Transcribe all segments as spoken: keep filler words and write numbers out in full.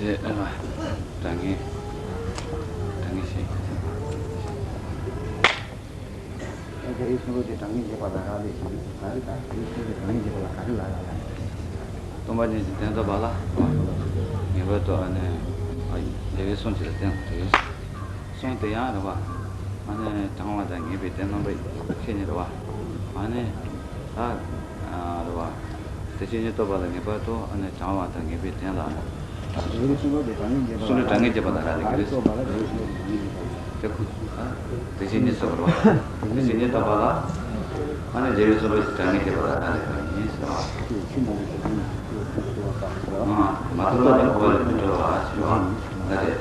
དེ་ཨ་ལ་དྲང་ངེས་དྲང་ངེས་ཤིག་དེ་རིང་གསུང་རབ་ཀྱི་དྲང་ངེས་རྒྱས་པ་ལ་རག་ལས་ཤིང་ག་རེ་དང་དེ་རིང་གསུང་རབ་ཀྱི་དྲང་ངེས་རྒྱས་པ་ལ་ག་རེ་ལ་རག་ལས། སྟོང་པ་ཉིད་ཀྱི་དོན་རྟོགས་པ་ལ་ངེས་པར་དུ་ཨ་ནི་རྒྱལ་བའི་གསུང་ཅིག་ལ་བརྟེན་དེ་གསུང་དེ་ཡང་རེད་བ། ཨ་ནི་དྲང་བ་དང་ངེས་པའི་དོན་རྣམ་པ་ཁྱེད་ཉིད་རེད་བ། ཨ་ནི་ད་རེད་བ། དེ་ཕྱིར་ཉིད་རྟོགས་པ་ལ་ངེས་པར་དུ་ཨ་ནི་དྲང་བ་དང་ངེས་པའི་དོན་ལ། གསུང་རབ་དྲང་ངེས་རྒྱས་པ་ལ་རག་ལས་ཀྱི་རེད། དེ་ཁུ་དེ་ཕྱིར་ཉིད་རྟོགས་པ་ལ་དེ་ཕྱིར་ཉིད་རྟོགས་པ་ལ་ཨ་ནི་རྒྱལ་བའི་གསུང་རབ་དྲང་ངེས་རྒྱས་པ་ལ་རག་ལས་པ་ཡིན་ཟེར་བ། མ་ཐུབ་ན་ནི་འཁོར་བ་ལས་མི་གྲོལ་བ་ཞེས་པ་ལ་རེད།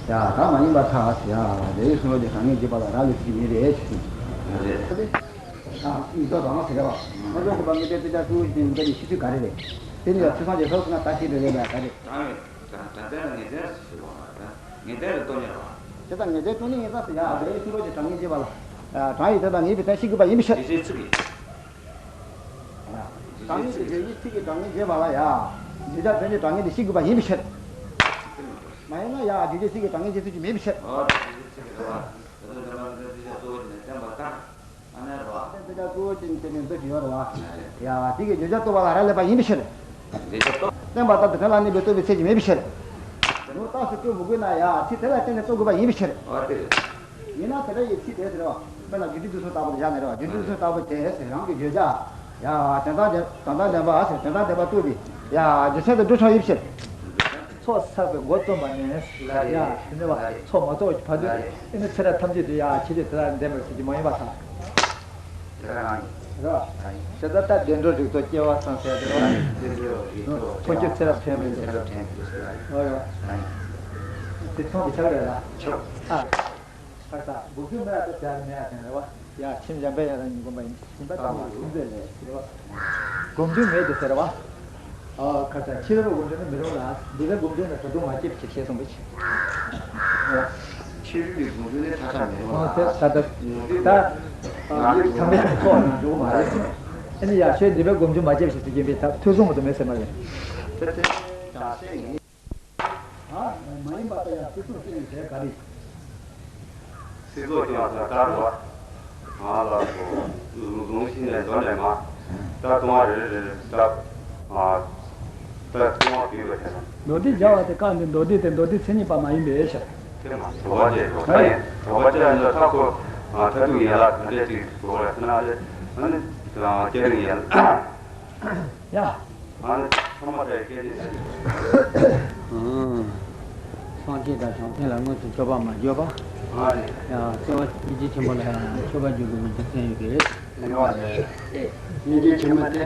ཡ་ད་མ་ཡིན་པར་ཐལ། ཡ་རྒྱལ་བའི་གསུང་རབ་དེ་དྲང་ངེས་རྒྱས་པ་ལ་རག་ལས་ཀྱི་མི་རེད་ཟེར། ཨ་ཡིག་ཚོགས་དང་ཟེར་བ། ང་ཚོ་ཁོ་པ་ངེས་པའི་དཔེ་ཆ་ཧྲིལ་བོ་ཞིག་དེ་ངེས་པའི་ཤེས་ཚུལ་ག་རེ་རེད། དེ་ནི་ཡང་ཚུལ་བཟང་གི་ཧྲིལ་བོ་ན་ད་ཤེས་པའི་རེད་ལ་ག་རེ། དྲང་ངེས་དྲང་དྲང་དོན་ལ་ངེས་དོན་ཞེས་པ་ལ་ངེས་དོན་ལ་རྟོགས་ཉེར་བ། དེ་དང་ངེས་དོན་རྟོགས་ཉེར་ཡིན་ཙང་ཟེར་ཡ་རྒྱལ་བའི་གསུང་རབ་ཀྱི་དྲང་ངེས་རྒྱས་པ་ལ། དྲང་ཡིག་དེ་དང་ངེས་པའི་དོན་ཤེས་དགོས་པ་ཡིན་པའི་ཕྱིར། དེ་ཚིག་གིས། དྲང་ངེས་ཀྱི་བརྗོད་བྱའི་ཚིག་གི་དྲང་ངེས་རྒྱས་པ་ལ་ཡ། བརྗོད་བྱ་དོན་གྱི་དྲང་ངེས་དེ་ཤེས་དགོས་པ་ཡིན་པའི་ཕྱིར། མ་ཡིན་ན་ཡ་བརྗོད་བྱའི་ཚིག་གི་དྲང་ངེས་རྒྱས་ཚུལ་གྱིས་མེད་པའི་ཕྱིར། ཨ་ནི་རེད་བ། དེ་ལྟར་གཙོ་བོ་ཅན་དེ་ནི་འདི་ཞིག་ཡོད་རེད་བ། ཡ་དེ་གི་བརྗོད་བྱ་རྟོགས་པ་ལ་རག་ལས་པ་ཡིན་པའི་ཕྱིར། བརྗོད་བྱ་རྟོགས། བརྟེན་པ་ལྟར་དུ་དོན་ལ་གནས་པའི་རྟོགས་པའི་ཚད་ཀྱིས་མེད་པའི་ཕྱིར། དོན་རྟགས་སུ་བཀོད་མི་དགོས་ན་ཡ་ཚིག་དེ་ལ་བརྟེན་ནས་རྟོགས་དགོས་པ་ཡིན་པའི་ཕྱིར། ཨ་དེ་རེད། ཡིན་ན་དེ་འདྲ་ཡི་ཚིག་དེ་ཟེར་བ། དཔེར་ན་རྒྱུ་འབྲས་དུས་གསུམ་ལྟ་བུ་དེ་བཞག་ནས་རེད་བ། རྒྱུ་འབྲས་དུས་གསུམ་ལྟ་བུ་དེ་ཟེར་རང་གི་བརྗོད་བྱ། ཡ་དོན་དམ་བདེན་དོན་དམ་བདེན་པ་ཟེར་དོན་དམ་བདེན་པ་རྟོགས་པའི་ཡ་རྒྱུ་མཚན་དུ་འགྲོ་ཆོག་ཡིན་ཕྱིར། ཚོགས་བསགས་པའི་སྒོ་བཙུན་པ་ནས། ཡ་དེ་འདྲ་བ་ཚོགས་མ་རྫོགས་ཀྱི་བར་དུ་ཨེ་ནི་ཚེ་རབས་ཐམས་ཅད་དུ་ཡ་ཆོས་ཅན་དེ་དག་ལ་འདྲེན་པར་བྱེད་ཀྱི་མ་ཡིན་པར་ཐལ། རེད་བ། དེ་ལྟར་བདེ་འགྲོ་རིགས་ཚོགས་སྐྱེ་བ་བསམ་ཟེར་དེ་རེད་བ། ཕྱོགས་བཅུའི་ཚེ་རབས་འདྲེན་པའི་ཚེ་རབས་འདྲེན་པའི་ཚེ་རབས། ཨོ་ཡ། དེ་མཐོང་དུ་ཆགས་རེད་ལ། ཆོག་ཨ། ཁ་ས་འགོག་རྒྱུ་མེད་པ་དེ་ཡང་མེད་ཡ་དེ་རེད་བ། ཡ་ཁྱིམ་འཇམ་པའི་ཡ་རང་ཉིད་སྒོམ་པ་ཡིན། སྦྱིན་པ་བཏང་བ་ཁྱིམ་མཚེས་ལས་ཟེར་བ། སྒོམ་རྒྱུ་མེད་དེ་ཟེར་བ། ཨ་ཁ་ས་ཕྱི་རོལ་སྒོམ་རྒྱུ་ནི་མི་རུང་ལ། འདི་ལྟར་སྒོམ་རྒྱུ་ན་ད་དུང་མ་སྐྱེས་པའི་ཕྱིར་ཞེས་གསུངས་པའི་ཕྱིར། ཕྱི་རོལ་གྱི་སྒོམ་རྒྱུ་ནི་ཐ་ཆད་མེད་པ་ལ། ད་ད་ད་ད་ཚང་མའི་ཚོགས་ནང་འགྲོ་གི་མ་རེད། ཨ་ནི་ཡ་ཆོས་འདི་པའི་སྒོམ་རྒྱུ་མ་སྐྱེས་པའི་ཕྱིར་ཟེར་གྱིན་པའི་ད་ཐོས་བསམ་མ་གཏོགས་མེད་ཟེར་མ་རེད། ད་དེ་བྱ་བྱེད་ངེས། ཨ། མ་ཡིན་པ་ལྟ་ཡང་སྲིད་ཚོགས་སྐྱེ་བའི་རྫས་ག་རེ། སྲིད་ཚོགས་སྐྱེ་བ་ཟེར་ལྟར་བ། ང་ལ་ལུང་ཤིང་ནས་འདོན་ནས་མ། ད་ལྟུང་བ་རེ་རེ་རེ་ད། ཨ། ད་ལྟུང་བ་བུད་པ་དེ་ན། མདོ་སྡེ་སྦྱར་བ་དེ་སྐབས་འདིར་མདོ་སྡེ་དེ་མདོ་སྡེ་མཚན་ཉིད་པ་མ་ཡིན་པའི་ཕྱིར། དྲོ་པ་ཅན་དྲོ་པ་ཡིན། དྲོ་པ་ཅན་ལ་ཁ་ཁོ་མཐར་ཐུག་ཡན་ལག་ག་འདྲས་ཅིག་དགོས་རེད་ཟེར་ན། ཨ་ནི་སྐྱེ་རིང་ཡན་ལག་ཡ། ཨ་ནི་ཚང་མ་དེ་སྐད་ཆ་ཟེར། སངས་རྒྱས་དང་བྱང་སེམས་ལ་དངོས་སུ་མཆོད་པ་མ་བརྗོད་པ། ཨ་ནི་ཡ། བརྩེ་བ་སྙིང་རྗེ་ཆེན་པོ་ལ་མཆོད་པ་བརྗོད་དགོས་པའི་རྒྱུ་མཚན་ཡོད་ཀྱི་རེད། སྙིང་རྗེ་ཆེན་པོ་དེ་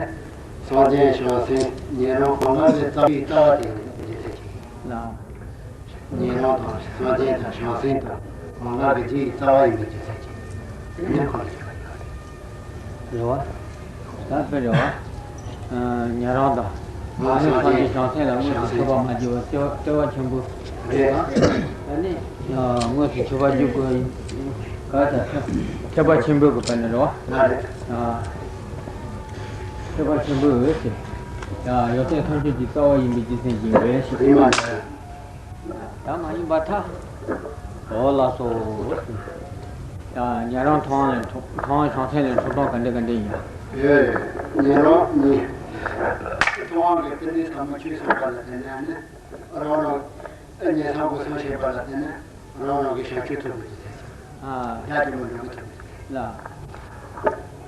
སངས་རྒྱས་བྱང་སེམས་ཉན་རང་གང་ག་ལས་རྩ་བའི་རྩ་བ་དེ་ཡིན་པའི་རྒྱུ་མཚན་གྱིས། ལ། ཉན་རང་དང་སངས་རྒྱས་དང་བྱང་སེམས་དང་མ་འགགས་པའི་རྒྱུ་ཡི་རྩ་བ་ཡིན་པའི་རྒྱུ་མཚན་གྱིས་ཉན་ཁོ་ལ་བརྗོད་པ་ཡིན། རེད་བ། ད་དཔེ་རེད་བ། ཉན་རང་དང་། ང་ཚོ་སངས་རྒྱས་བྱང་སེམས་ལ་དངོས་སུ་མཆོད་པ་མ་བརྗོད་པ་བརྩེ་བ་བརྩེ་བ་ཆེན་པོ། རེད་བ། ད་ནི། དངོས་སུ་མཆོད་པ་བརྗོད་དགོས། ག་ས་ཐེག་པ་ཆེན་པོའི་གི་དཔེ་ནི་རེད་བ། ང་རེད། ཐེག་པ་ཆེན་པོའི་འོད་ཟེར། ཡང་ཡོན་ཏན་ཐམས་ཅད་ཀྱི་རྩ་བ་ཡིན་པའི་རྒྱུ་མཚན་གྱིས་རེད་ཞེས། ཡིན་པ་འདྲ། ད་མ་ཡིན་པར་ཐལ། འོ་ལགས་སོ། ཡང་ཉན་རང་མཐོང་ལས་མཐོང་བྱང་སེམས་ལས་མཐོང་སྟངས་ག་འདྲ་ག་འདྲ་ཡིན་ཡ། ཡོད། ཉན་རང་ནི། མཐོང་བ་གི་རྟེན་འབྲེལ་ཟབ་མོ་ཆོས་གསུངས་པ་ལ་བརྟེན་ནས་ནི། རང་རང་། ཉན་བསམ་དགོས་བསམ་ཤེས་པ་ལ་བརྟེན་ནས། རང་རང་གི་བྱང་ཆུབ་ཐོབ་པའི་རྒྱུ་མཚན། ཨ། རྒྱ་ཆེན་པོ་འགྲོ་གི་ཐོབ་པའི་རྒྱུ་མཚན། ལ།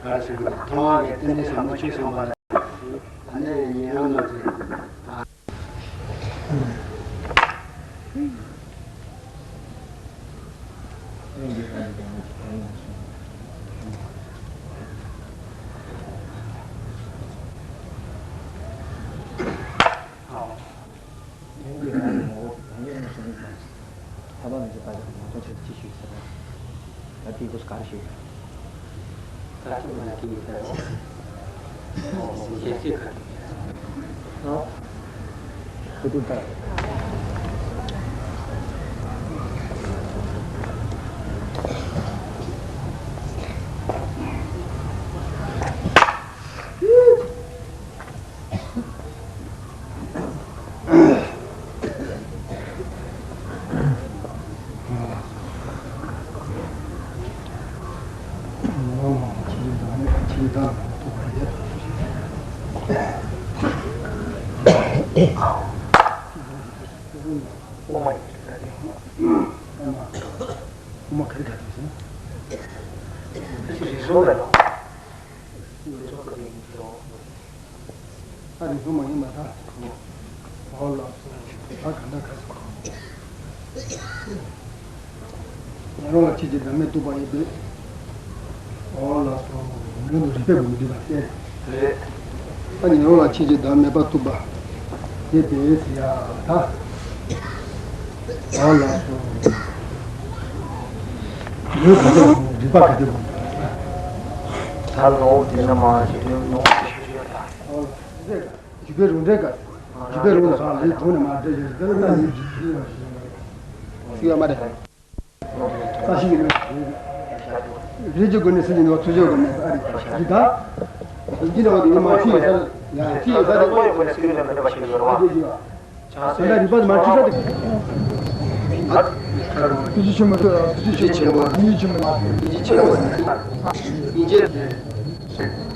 ག་རེ་ཟེར་དགོས། མཐོང་བ་གི་རྟེན་འབྲེལ་ཟབ་མོ་ཆོས་གསུངས་པ་ལ། ཨ་ནི་ཉན་རང་རྣམས་ཀྱིས། ཨ། ལྷག་པར་མི་བྱེད་པ་ཡང་ང་ཚོ་ཆོས་ཅི་ཞིག་ཟེར་བ། ད་དེའི་སྐོར་ག་རེ་ཞིག་ད་ཅི་མ་ཡང་དེ་ཡིན་ཟེར་བ། ཞལ་གཟིགས་ག་རེ། ཨོ། ཁུ་ཏུ་ད། ཨ་རིང་སོང་མ་ཡིན་པ་དང་། འོ་ལགས་སོ། ད་ག་འདྲ་ག་སོ། ཉན་རང་ལ་ཆོས་ཀྱི་བདག་མེད་རྟོགས་པ་ཡིན་པས། འོ་ལགས་སོ། མདུན་དུ་རིགས་པས་མི་འདུས་པ་སྟེ། རེད། ད་ཉན་རང་ལ་ཆོས་ཀྱི་བདག་མེད་པ་རྟོགས་པ་ཡིན་པས་ཟེར་ཡ་ད། འོ་ལགས་སོ། ལུས་ག་དེ་རིགས་པ་ག་དེ་ད་ལོ་དེ་ན་མ་ཞིག་ལུས་ནོ། འོ་ལགས་སོ། འཇུག་པའི་རང་འགྲེལ་ག་འཇུག་པའི་རང་ལ་རང་ལས་དོན་ནི་མ་འདྲེས་ཡོད་ཟེར་ན་ཡིན་གྱི་ཡོད་ཞེས་ཡོད་མ་རེད། ས་ཞིག་ཡིན་ན་རེད་ཀྱི་སྒོ་ནས་སྲིད་ཀྱི་ནོར་ཚུལ་ཆོས་གོ་མེད་པ་ཨ་རིག་པ་ཞིག་ད། འདི་འདྲ་བ་དེ་ཡིན་མ་ཚུལ་ཡོད་ས་ཡང་ཚུལ་ཡོད་ས་དེ་ཀོ་ཡོད་གོ་ནས་སྲིད་ཀྱི་ནོར་མེད་པ་ཞིག་ཡོད་རེད་བ། ད་ལྟ་རིག་པ་དེ་མ་འཁྲུལ་ས་དེ། ཐུགས་རྗེ་ཆེན་པོ། ཐུགས་རྗེ་ཆེན་པོ། ཐུགས་རྗེ་ཆེན་པོ། ཐུགས་རྗེ་ཆེན་པོ།